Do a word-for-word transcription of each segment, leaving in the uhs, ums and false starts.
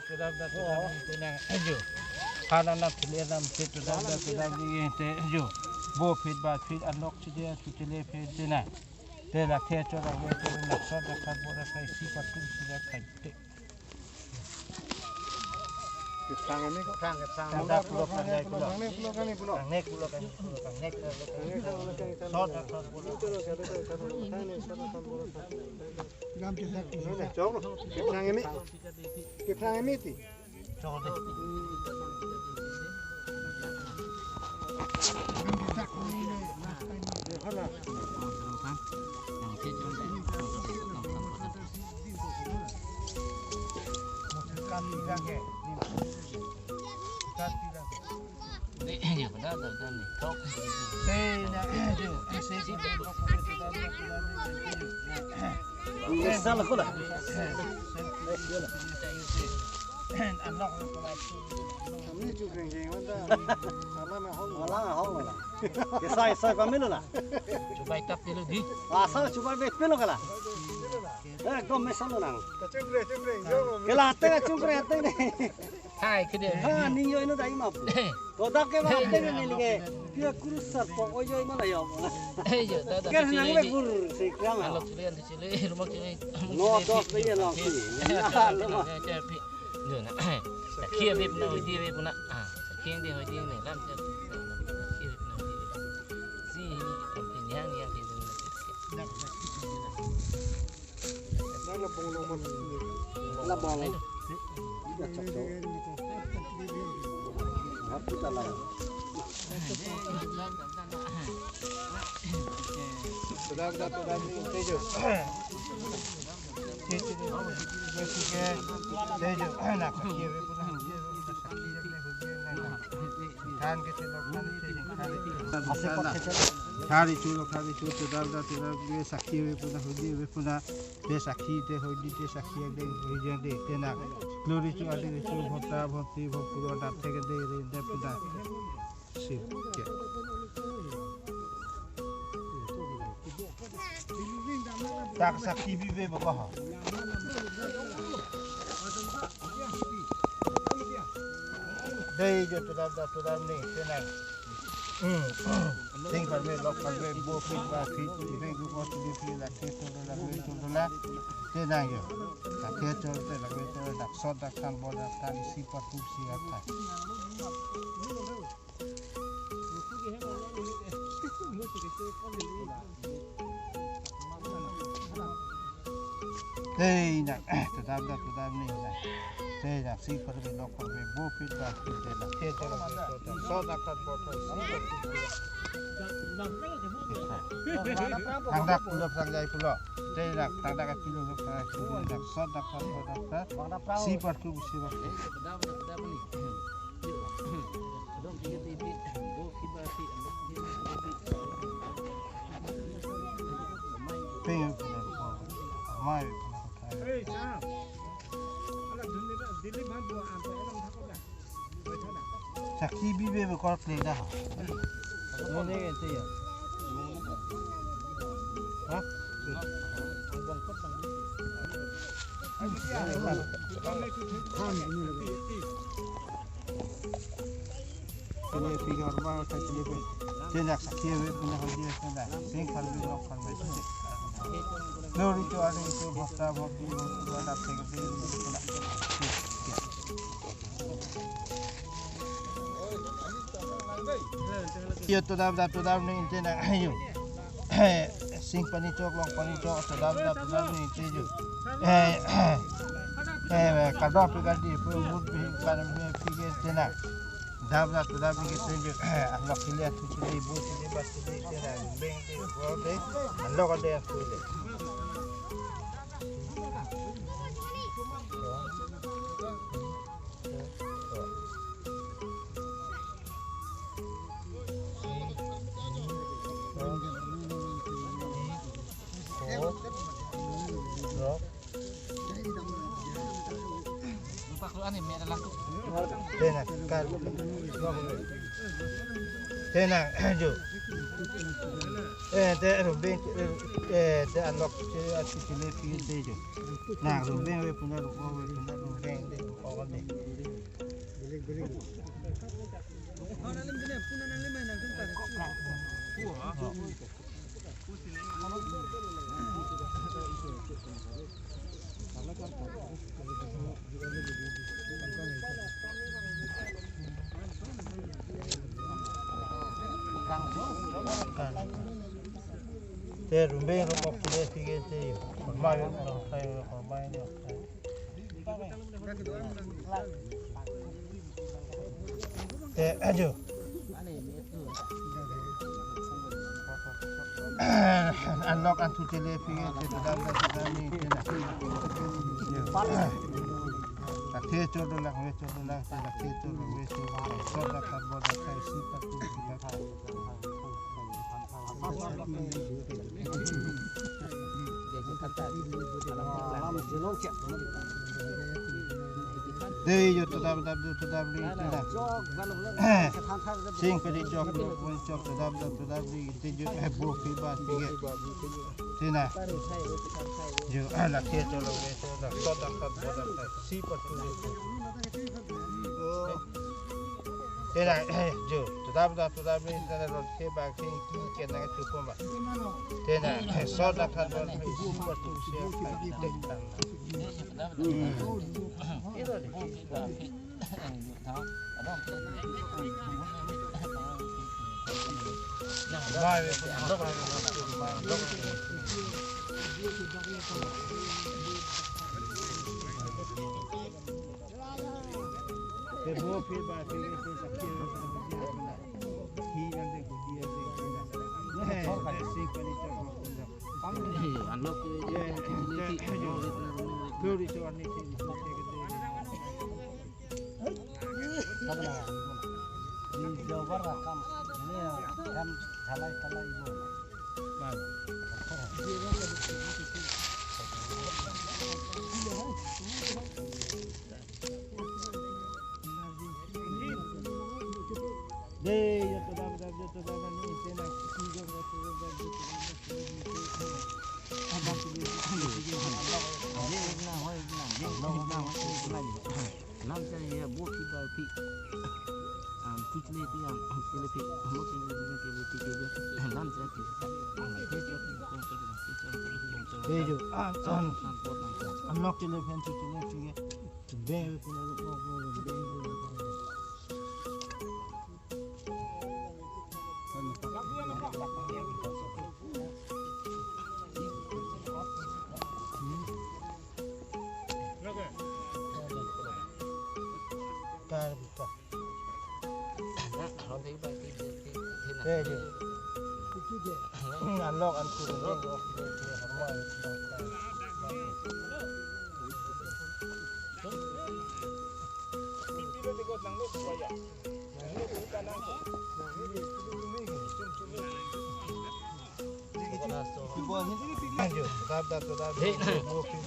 Kedam da kedam te nang ajo. Hala na phile dam te kedam da kedam ni te ajo. Bo phit ba phit anok chide chu chile phit te nang. Te la the cho la we te na sa da kha bo da khai si pa tu si da khai te. Kephrang ini kok. Kephrang, kephrang. Tangda pulo, tangda pulo. Tangda pulo, tangda pulo. Tangda pulo, tangda pulo, tangda pulo. Sot, sot, sot. Gam ke sak. Ini, cok. Kephrang ini. Kephrang ini ti. Cok deh. Gam ke sak. Ini, ini. Hala. Misal ko la. Kami chu kring kring manta. Alam ahong. Alam ahong la. Kesai sai pamelo la. Chubai tap pelo di. Asa chubai be pelo kala. Ekdom mesal lo nang. Kachungkre chungkre jong. Kela te kachungkre te ne. Hai kede. Ha ning yo ino dai map. Kodak ke ba te ne lege. Pia kurus sar po oyo imala yo. Eh yo da da. Ker nang be gur si kram ha. Alok chile andi chile rumah chile. No dos pe ye lo si. Na lo ma. Yo na. Sakhi ave puna hoidi ave puna. Ah, sakhi andi hoidi ne lam se. Sakhi ave puna hoidi. Si ini yang yang di. Labong lo man. Labong lo. Ida chok chok. Hap kita lang. Sudah, sudah, sudah, ini tejo. Tejo, nak kiri pun. Thari chulo, thari chulo, todap da, todap da, sakhi ave puna, hoidi ave puna, te sakhi, te hoidi, te sakhi, ade, hoidi, ade, te na, glory chu, ade, chu, bhota, bhonti, bhokuru, adap, te, ade, ade, ade, puna. Si, ke. Dak sakhi bibe baka ha. Dei jo todap da todap ni, te nang. Hmm. Sing parve, lok parve, bo phit ba phit, ibe gu ko tu phit la ke tu la ke tu la. Te nang jo. La ke tu te la ke tu dak sot dak than bo dak than isi pa tu si dak than. Tei na, todap da, todap ni na. Tei na, si parve, lok parve, bo phit ba phit, tei na. Tei, tei na, so dak than bo than. Thangdak pulo, thangjai pulo. Tei na, thangdak pulo, thangjai pulo, so dak than bo dak than. Si parve, si parve. Peng, amai. Sakhi bibe be kor pleng da. Nune ke te ya. Ha? Sini figure ba ta sini pe. Tei na sakhi ave puna hoidi ave puna. Sing parve, lok parve. Glory to, ade, to, bhokta, bhokti, bhokta, adap, te, te, te, puna. Yo todap da todap ni inte na ayo. Sing pani chok, lok pani chok, todap da todap ni inte jo. Eh, eh, kadap pe kadi pe mut pe kan pe pige tena. Dap da todap ni inte jo. Lok kile tu kile bu kile bas kile tena. Beng te ko te. Lok ade tu le. Tena, kar. Tena, jo. Eh, te Rumbeng, eh, te Anlok, te atu chile pi te jo. Na, Rumbeng ave puna, Rumbeng ave puna, Rumbeng ave puna, Rumbeng ave puna. Te Rumbeng ave puna, te jo. Korma ave puna, korma ave. Te ajo. Anlok an thu chele phi ke te dam dam dam ni te na. La the chor do lang ve chor do lang te la the chor do ve chor do lang. Sot la khat bo la khai si pa tu si la khai. Dei jo, to dam dam jo, to dam ni, to dam. Sing padi chok, lo pun chok, to dam dam, to dam ni, te jo, eh, bo phi ba phi ke. Te na. Jo, eh, la ke cholo ke, to dam, to dam, to dam, to dam, si pa tu ni. Oh. Te na, eh, jo, to dam dam, to dam ni, te na ron ke ba ke ki ke na ke tu ko ba. Te na, eh, so da kan ron ke si pa tu si ya ka te ta. Hmm. Ba, eh, to dam dam, to dam ni. Te bo phi ba phi ke te sakhi na. Hi nang te ko dia te. Eh, si pani ta ko. Anlok ke je, eh, je, je, je. Kuri to ani si, si, si, si. Ni jabar rakam. Ini ya, kan thalai, thalai ibu. Ba. Dei, ya to dam dam, ya to dam ni, te na, si jo, ya to dam dam, ya to dam dam. Lam sa ya bo phi ba phi. Am, tu chele phi, am, chele phi, mo chele phi, chele phi, chele phi. Lam sa phi. Am, te chele phi, chele phi, chele phi, chele phi. Dei jo, an, an. An pot nang. Anlok chele phen tu chele phi ke. Beng, beng, beng, beng. Anlok an tu.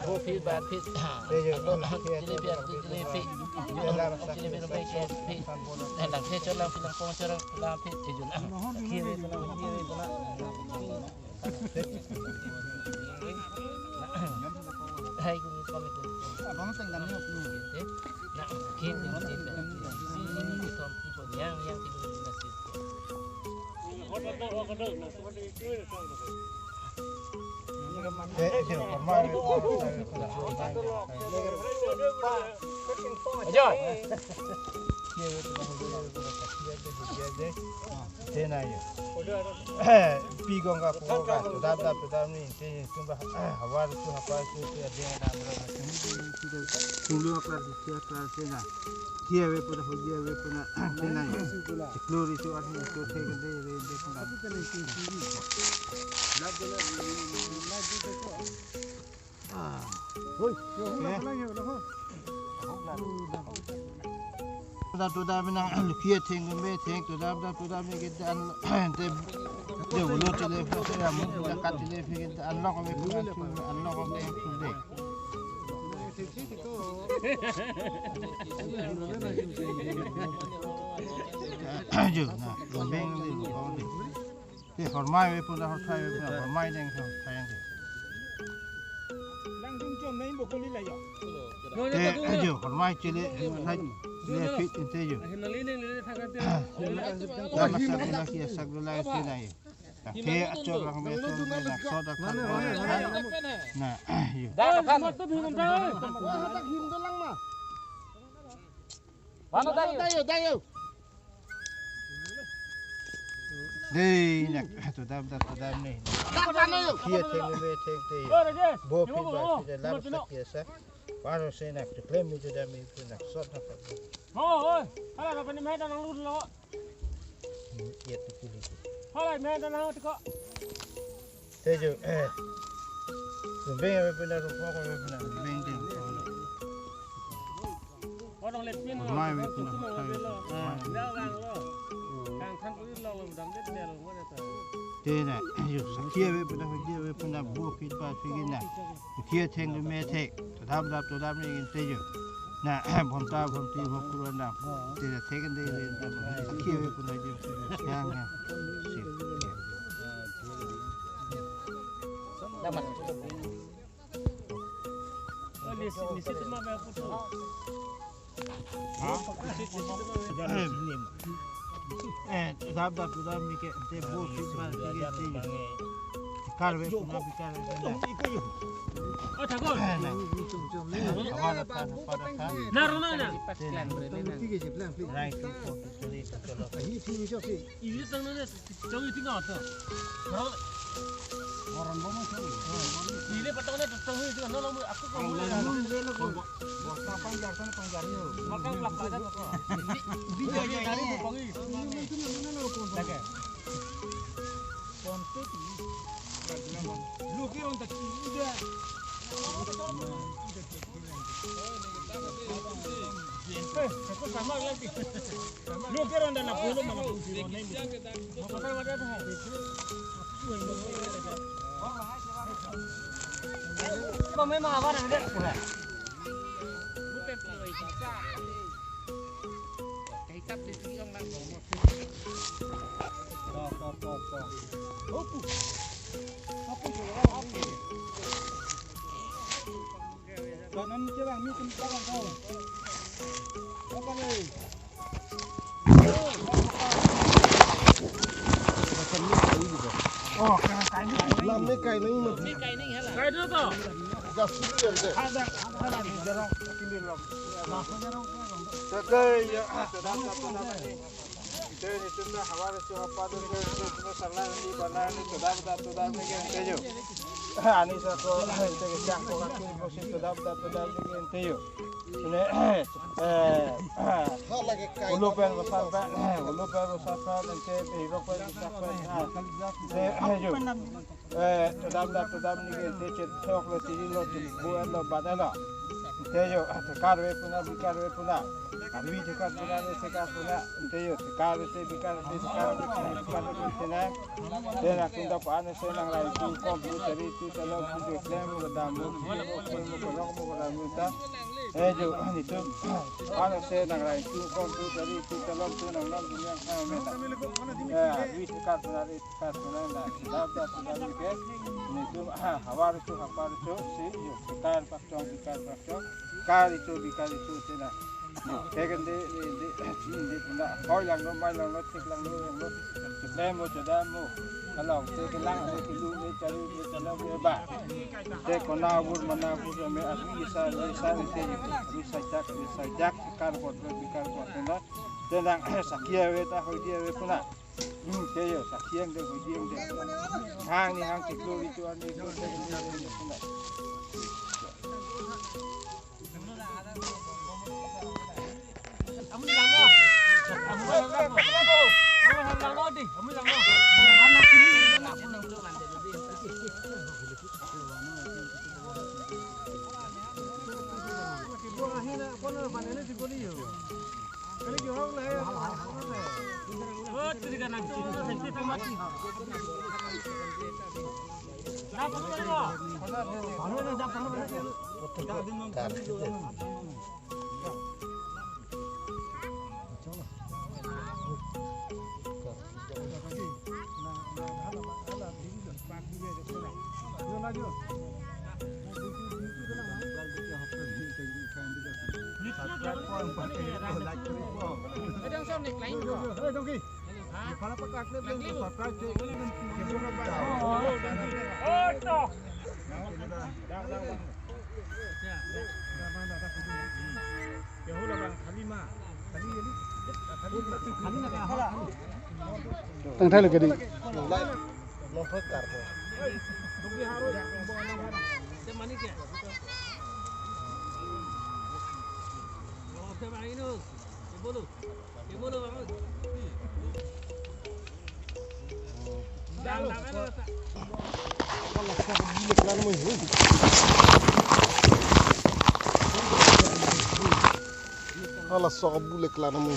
Bo phi ba phi. Jalebi, jalebi, jalebi. Lang phi chor lang phi lang pon chor lang phi chejun. Kiri puna, kiri puna. Hai, kung kami tu. Abang teng dam ni aku. Na, kiri puna. Si, si, si, si, si, yang, yang, si, si, si. Eh, eh, sino, formal. Ajoy. Tena yo. Eh, pi gong ka po ka, to dam dam, to dam ni, te tum ba, eh, havar tu, havar tu, tu, adeng dam dam. Tulu akar, tu akar, tena. Kia ve pura ho, kia ve pura, tena yo. Klori tu arhi tu te ke de ve de pura. Ah. Hoi, yo, hula, hula, yo, hula, ho. Toda, toda, menang, lupia theng, gumbe theng, toda, toda, toda, me kita an, te, dia bulu tele, pura saya, mu, kita kat tele, kita anlok, me, pura, anlok, me, pura. Ajo, na, beng di, beng di. Te hormai ave puna, hormai ave puna, hormai deng, hormai deng. Langdung chom nai bokoli la yo. Te, ajo, hormai chele, hormai chele fit inte ajo. Lama sak dula kia sak dula itu na yo. Te achor lang me achor me na sodak kan. Na, yo. Dah, kapan? Mana tayo? Tayo, tayo. Dei, nak, to dam, to dam ni. Kia theng me theng te. Bo phi ba phi lam sa kia sa. Paro se nak, to klem mi to dam mi phi nak sot nak. Ho, ho. Hala ka pani mai ta nang lut lo. Ia to kuli. Hala mai ta nang tiko. Tejo, eh. Beng ave puna, rupo ave puna, beng ding. Mai ave puna, mai ave puna. Te na, yo, sakhi ave puna, hodi ave puna, bo phi ba phi na. Kia theng me theng, to dam dam, to dam ni tejo. Na, bhonta, bhonti, bhokuro na. Te na theng de, de, de, kia ave puna jo. Yang, yang. Sip. Dapat. Ha? Eh, dap, dap, dap, mi ke, te bo, si, ba, si, ke, si. Karve, kuna, karve, kuna. Oh, thakur. Eh, na. Awa, na, na, na, na. Na, rona, na. Te, na. Right, two, four, two, three, two, four. Ini tang na, tang itu na to. Orang bomo sih. Ini patang na tang itu na, lalu aku kamu. Bosta pangjar sana pangjar yo. Makan belak belak sana to. Bijaya dari bu pangi. Lagi. Konflik ini. Lu kira untuk udah. Eh, aku sama lagi. Lu kira ndak pulo malah pusi online. Mau pasal wadah dah. Kami mau apa dah? Bukan pulo itu. Kahitap di sini orang lang. To, to, to, to. Opu. Opu. Kanan ke bang, mi tum parang kau. Apa ni? Oh, kai ni. Lam ni kai ni. Kai dulu to. Gas dulu ya, deh. Ada, ada di jorong, sini lo. Sedai ya, sedang satu nama ni. Ante nelitum na havar aso hapa do ke, nelitum na sarla neli bana neli to dam dam to dam neli ke ante jo. Ani sa ko ante ke chak ko kaki ko si to dam dam to dam neli ke ante jo. Sene, eh, ulu pen besar pen, ulu pen besar pen, ante hirok pen besar pen, ah, ante jo. Eh, to dam dam to dam neli ke ante chethok lo, tiri lo, bu lo, bat lo. Ante jo, ah, thekar ave puna, bikar ave puna. Arvi thekar puna, ne thekar puna. Ante jo, thekar ave, bikar ave, thekar ave, bikar ave, ante na. Ante na kunda pa ne se nang rai tu kom tu tari tu talom tu klem mu kedam mu, mu kolok mu kedam mu ta. Eh jo, nelitum. Pa ne se nang rai tu kom tu tari tu talom tu nang nom tu yang kau meta. Eh, arvi thekar puna, arvi thekar puna na. Dap dap puna ke. Nelitum, ah, havar aso, hapar aso, si jo, thekar pakchong, bikar pakchong. Kar aso, bikar aso, ante na. Second day, day, day, day puna. Hoi lang lo, mai lang lo, thik lang lo, lang lo. Cheklem mo, chedam mo. Kalau te kelang, te kelu, te charu, te chalu, te ba. Te kona bur, mana bur, me arvi isa, isa, te arvi sajak, isa sajak, kar pot, bikar pot, ante na. Ante nang sakhi ave ta, hoi di ave puna. Hmm, ante jo, sakhi ang de, hoi di ang de. Hang ni hang chiklo ri chuan ni, second day, day puna. Tangthai lo kedi. Hala sok bulek lana mo.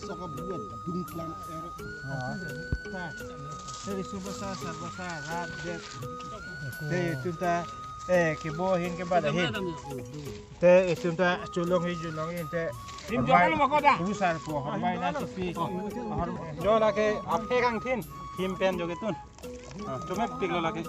Sok abuat dungplang er. Te isu basa, sar basa, rat det. Te itum ta, eh, kebo ahin ke bad ahin. Te itum ta cholong hi julong hin te. Him hormai jokal ma koda? Hu sar po hormai na tipi. Jo lake aphe kangthin him pen jo ketun. Ah, chomepik lo lake.